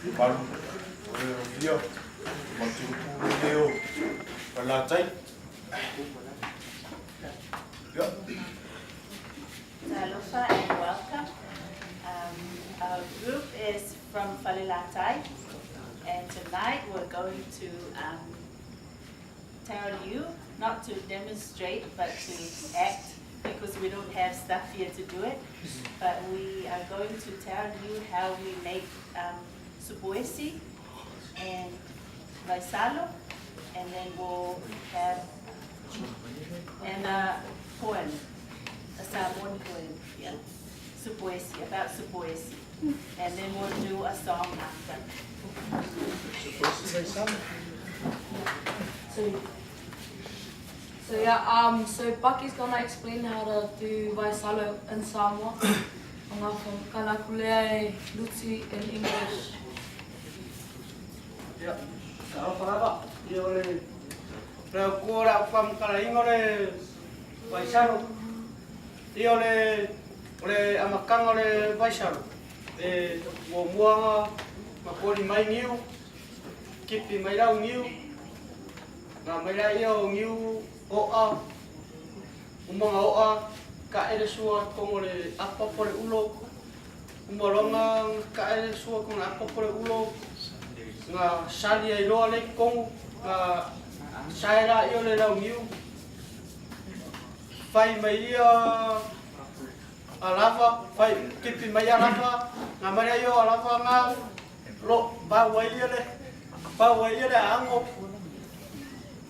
Mamalu o le Alofia, Mautulupu lenei o Falelatai. Ia. Talofa and welcome. Our group is from Falelatai, and tonight we're going to tell you, not to demonstrate, but to act, because we don't have staff here to do it. But we are going to tell you how we make supuesi and vaisalo, and then we'll have and a poem, a Samoan poem, yeah, supuesi, about supuesi. And then we'll do a song after. So yeah, so Bucky's gonna explain how to do vaisalo in Samoa. Kanakulea e Luti in English. Ia, talofa lava, ia o le reo kua o le au faamatalaina o le vaisalo. Ia o le o le amataga o le vaisalo, e muamua na koli mai niu, kipi mai lau niu, na mai laia o niu o'a, uma na o'a, ka'e le sua totonu o le apa po o le ulo, uma loa na ka'e le sua totonu o le apa po o le ulo, na sali ai loa lea i totonu, na sae laia o le launiu, fai mai ia alava, fai kipi mai alava, na mai laia o alava na lo vau ai ia le vau ai ia le aano.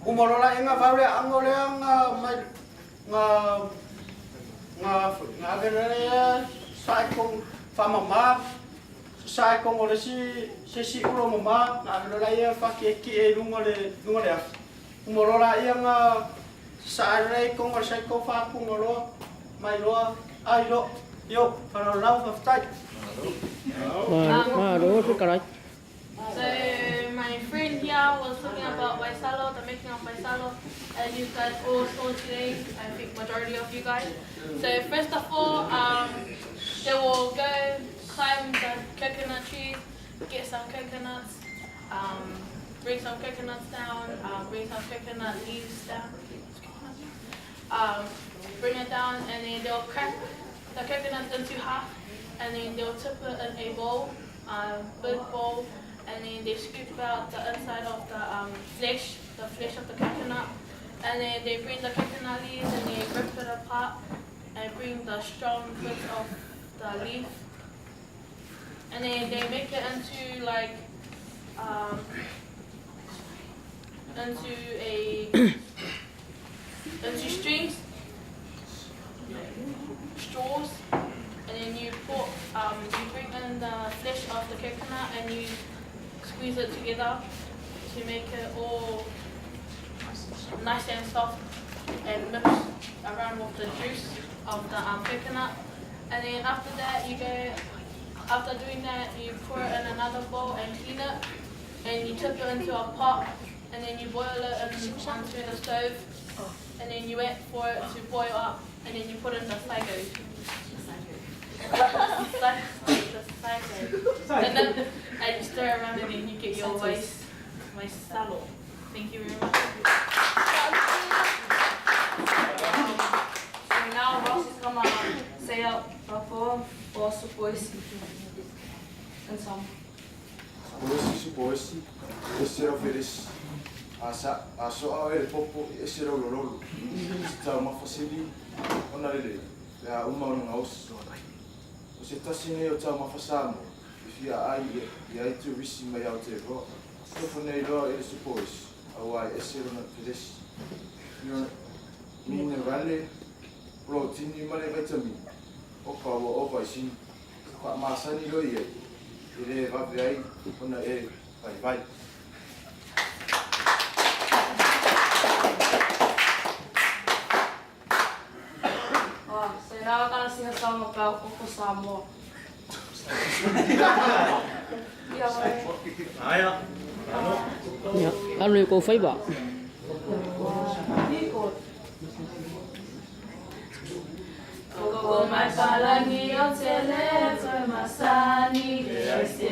Uma loa laia na vau le aano lea na mai na na na ave loa lea sae totonu faamama sae totonu o le isi se isi ulo mama na ave loa laia faakiekie i luga o le luga o le afi. Uma loa laia na sae loa lea i totonu o le saiko faapuna loa mai loa ai loa. Io, faaaloalo lava faafetai. Malo fetalai. So my friend here was talking about Vaisalo, the making of Vaisalo, as you guys all saw today, I think majority of you guys. So first of all, they will go climb the coconut trees, get some coconuts, bring some coconuts down, bring some coconut leaves down, bring it down, and then they'll crack the coconuts into half, and then they'll tip it in a bowl, big bowl, and then they scoop out the inside of the flesh, the flesh of the coconut, and then they bring the coconut leaves and they rip it apart and bring the strong bits of the leaf, and then they make it into like into a into strings, straws, and then you put you bring in the flesh of the coconut and you squeeze it together to make it all nice and soft and mix around with the juice of the coconut. And then after that you go, after doing that you pour it in another bowl and clean it, and you tip it into a pot, and then you boil it onto the stove, and then you wait for it to boil up, and then you put in the sago. The sago. And then and you stir around and then you get your rice, vaisalo. Thank you very much. So now Ross is gonna say out a poem for Supuesi in Samoa. Supoesi, supoesi, ese lau felesi. A sa, a soa oe e le popo, e ese lou lololo. Se taumafa sili ona lelei, pe a uma ona gaosi. O se tasi nei o taumafa Samoa e fia ai i ai turisi mai Aotearoa. Tofo nei loa i le supoesi, auā e ese lona felesi. Minerale, polotini ma le vaitamini, oka ua ova i sini. Faamasani loa i ai, e le vave ai ona e vaivai. So now we're gonna sing a song about Koko Samoa. Ia oe. Ia, alu i kou faiva. Koko mai palangi o tele toe masani e se